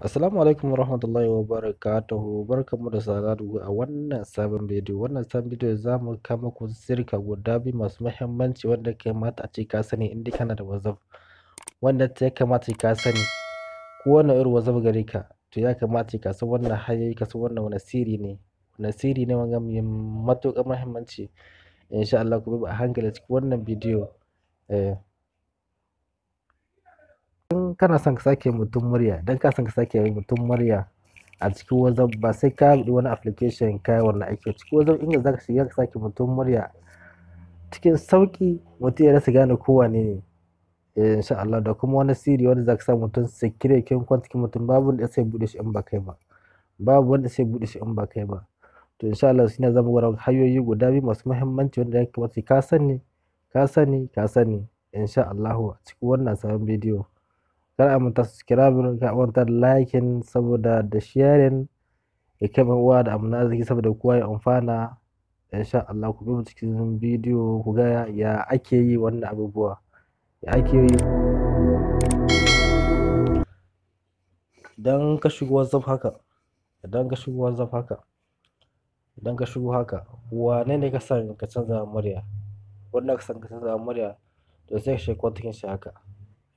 Assalamu alaikum warahmatullahi wabarakatuhu. Barkanmu da saduwa a wannan sabon bidiyo. Wannan sabon bidiyo za mu kawo muku sirrika guda biyu masu muhimmanci wanda ya kamata a ce ka sani in dai kana da WhatsApp. Wanda ya kamata ka sani ko wane irin WhatsApp gare ka, to ya kamata ka san wannan hanyoyi, ka san wannan wane sirri ne. Wane sirri ne wanga mai matuƙar muhimmanci. Insha Allah ku bi a hankali cikin wannan bidiyo. In kana son ka sake mutum murya, idan ka son ka sake mutum murya a cikin WhatsApp, ba sai ka buɗe wani application ka yi wannan aiki. Cikin WhatsApp inda za ka shiga ka sake mutum murya cikin sauƙi, mutum ya rasa gane ko wane ne. Insha Allah da kuma wani sirri wanda za ka sa mutum secure kin kwantikin mutum, babu wanda sai buɗe shi in ba kai ba. Babu wanda sai buɗe shi in ba kai ba. To insha Allah shine zamu gwada maka hanyoyi guda biyu masu muhimmanci wanda ya kamata ka sani, ka sani, ka sani. Insha Allahu a cikin wannan sabon bidiyo. Kar a manta subscribe, kar a manta da liking saboda da sharing ya kai uwa da amana arziki saboda kowa ya amfana. Insha Allah ku bi mu cikin bidiyo ku ga ya ake yi wannan abubuwa. Ya ake yi. Idan ka shigo WhatsApp haka, idan ka shigo WhatsApp haka, idan ka shigo haka, wane ne ka san ka canza murya? Wanda ka san ka canza murya, to sai ka shiga kwantikin shi haka.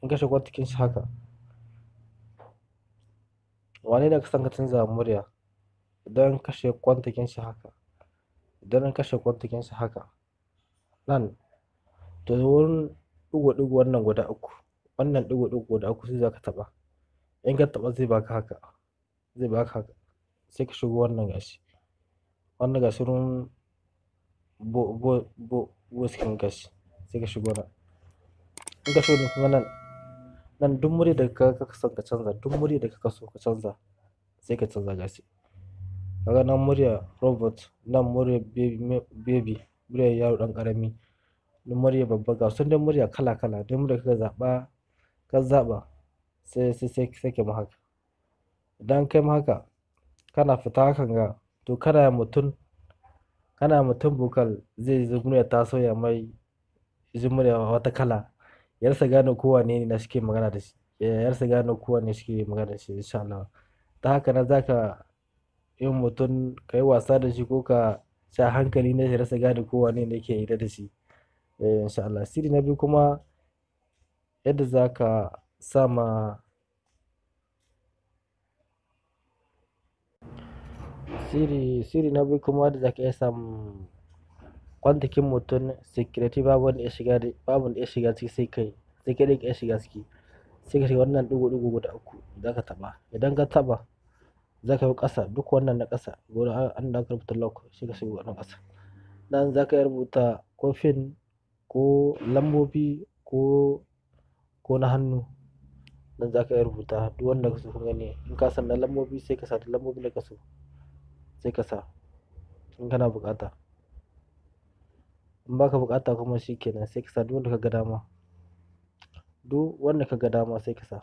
In ka shiga kwantikin shi haka, wane ne ka san ka canza murya? Idan ka shiga kwantikin shi haka, idan ka shiga kwantikin shi haka, nan to wurin ɗigo-ɗigo wannan guda uku, wannan ɗigo-ɗigo guda uku sai za ka taɓa. In ka taɓa zai baka haka, zai baka haka. Sai ka shigo wannan gashi. Wannan gashi wurin bo, bo, bo, bo cikin gashi. Sai ka shigo nan. In ka shigo kuma nan, nan duk murya da ka son ka canza, duk murya da ka so ka canza, sai ka canza gashi. Kaga nan murya robot, nan murya baby, baby, murya yaro ɗan ƙarami, nan murya babba, ga su dai murya kala kala. Duk murya ka zaɓa, ka zaɓa sai, sai, sai, sai ka ma haka. Idan kai ma haka, kana fita hakan ga, to kana mutum, kana mutum vocal zai ji murya ta sauya mai, ji murya wata kala. Ya rasa gane ko wane ne na shi ke magana da shi. Ya rasa gane ko wane shi ke magana da shi insha Allah. Ta haka nan za ka yi mutum ka yi wasa da shi ko ka sha hankali ne ya rasa gane ko wane ne yake hira da shi. Insha Allah. Sirri na biyu kuma yadda za ka sa ma sirri, sirri na biyu kuma yadda za ka iya samun kwantikin mutum security, babu wanda ya shiga, babu wanda ya shiga ciki sai kai, sai kai ɗaya ka iya shiga ciki. Sai ka shiga wannan ɗigo-ɗigo guda uku za ka taɓa. Idan ka taɓa, za ka yi ƙasa, duk wannan na ƙasa, gurin an da aka rubuta lock sai ka shigo wannan ƙasa. Nan za ka iya rubuta ko pin ko lambobi ko, ko na hannu. Nan za ka iya rubuta duk wanda ka so kun gani. In ka san na lambobi sai ka sa da lambobin da ka so, sai ka sa in kana buƙata. In ba ka buƙata kuma shi ke nan sai ka sa duk wanda ka ga dama. Duk wanda ka ga dama sai ka sa.